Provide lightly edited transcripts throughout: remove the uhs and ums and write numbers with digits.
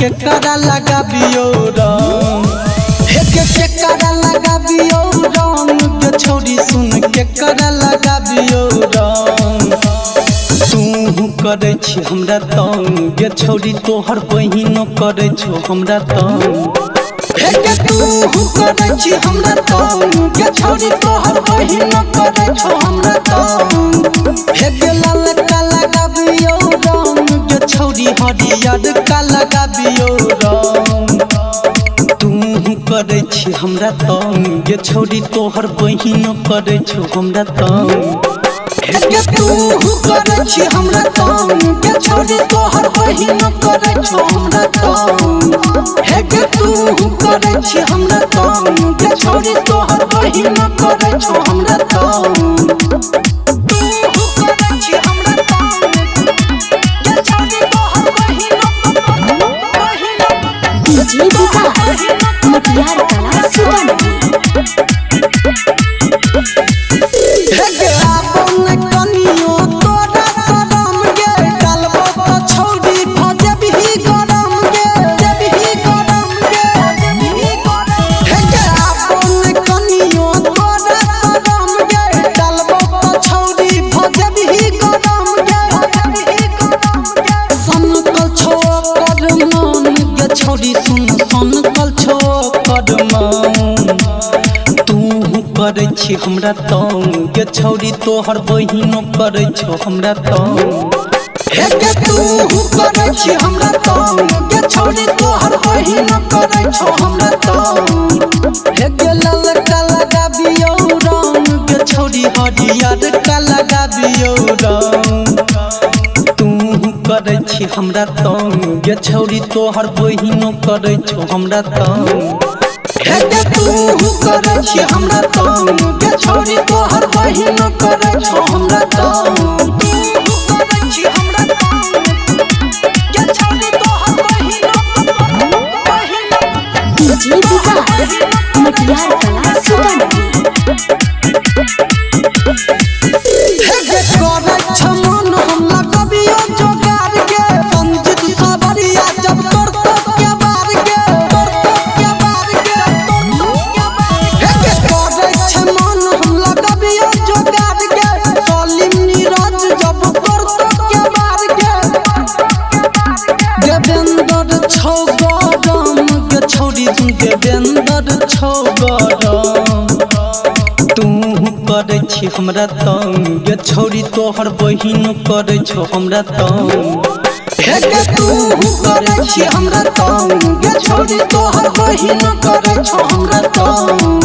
केकरा लगाबियो रंग। हे गे केकरा लगाबियो रंग गे छौरी सुन केकरा लगाबियो रंग। तू करै छी हमरा तंग गे छौरी तोहर बहिनो करै छौ हमरा तंग। हे गे तू करै छी हमरा तंग गे छौरी तोहर बहिनो करै छौ हमरा तंग। हे गे ललका लगाबियो रंग गे छौरी हरियर का लगाबियो रंग। तू करै छी हमरा तंग गे छौरी तोहर बहिनो करै छौ हमरा तंग। हे गे तू करै छी हमरा तंग गे छौरी तोहर बहिनो करै छौ हमरा तंग। हे गे तू करै छी हमरा तंग गे छौरी तोहर बहिनो करै छौ हमरा तंग। तू करै छी हमरा तंग गे छौरी तोहर बहिनो बहिनो। डीजे विकास मटियार कला सीतामढ़ी। हे गे आबो ने कनियो तोरा शरम गे डालबो त छौरी भ जेबही गरम गे जेबही गरम गे जेबही गरम। हे गे आबो ने कनियो तोरा शरम गे डालबो त छौरी भ जेबही गरम गे जेबही गरम गे। सनकल छौ कर मन गे छौरी सुन सनकल छौ कर मन। तू करै छी हमरा तंग गे छौरी तोहर बहिनो करै छौ हमरा तंग। हे गे तू करै छी हमरा तंग गे छौरी तोहर बहिनो करै छौ हमरा तंग। हे गे ललका लगाबियो रंग गे छौरी हरियर का लगाबियो रंग। तू करै छी हमरा तंग गे छौरी तोहर बहिनो करै छौ हमरा तंग। हे गे तू करै छी हमरा तंग गे छौरी तोहर बहिनो करै छौ हमरा तंग। तू करै छी हमरा तंग गे छौरी तोहर बहिनो बहिनो। डीजे विकास मटियार कला सीतामढ़ी। हे गे करै छौ मन हम लगबियो जोगार गे संजीत सवरिया जब तोर तो के बार गे तोर तो के बार गे तोर तो के बार गे। हे गे करै छौ मन हम लगबियो जोगार गे सलीम नीरज जब तोर तो के बार गे। देवेंद्र छौ गरम गे छौरी सुन देवेंद्र छौ गरम। तू करै छी हमरा तंग गे छौरी तोहर बहिनो करै छौ हमरा तंग। हे गे तू करै छी हमरा तंग गे छौरी तोहर बहिनो करै छौ हमरा तंग।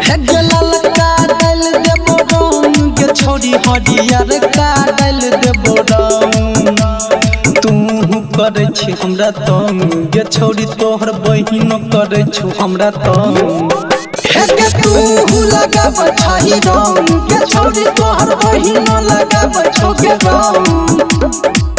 हे गे ललका डालि देबो रंग गे छौरी हरियर का डालि देबो रंग। तू करै छी हमरा तंग गे छौरी तोहर बहिनो करै छौ हमरा तंग। हे गे तू लगाबै छही रंग गे छौरी तोहर बहिनो लगाबै छौ गे रंग।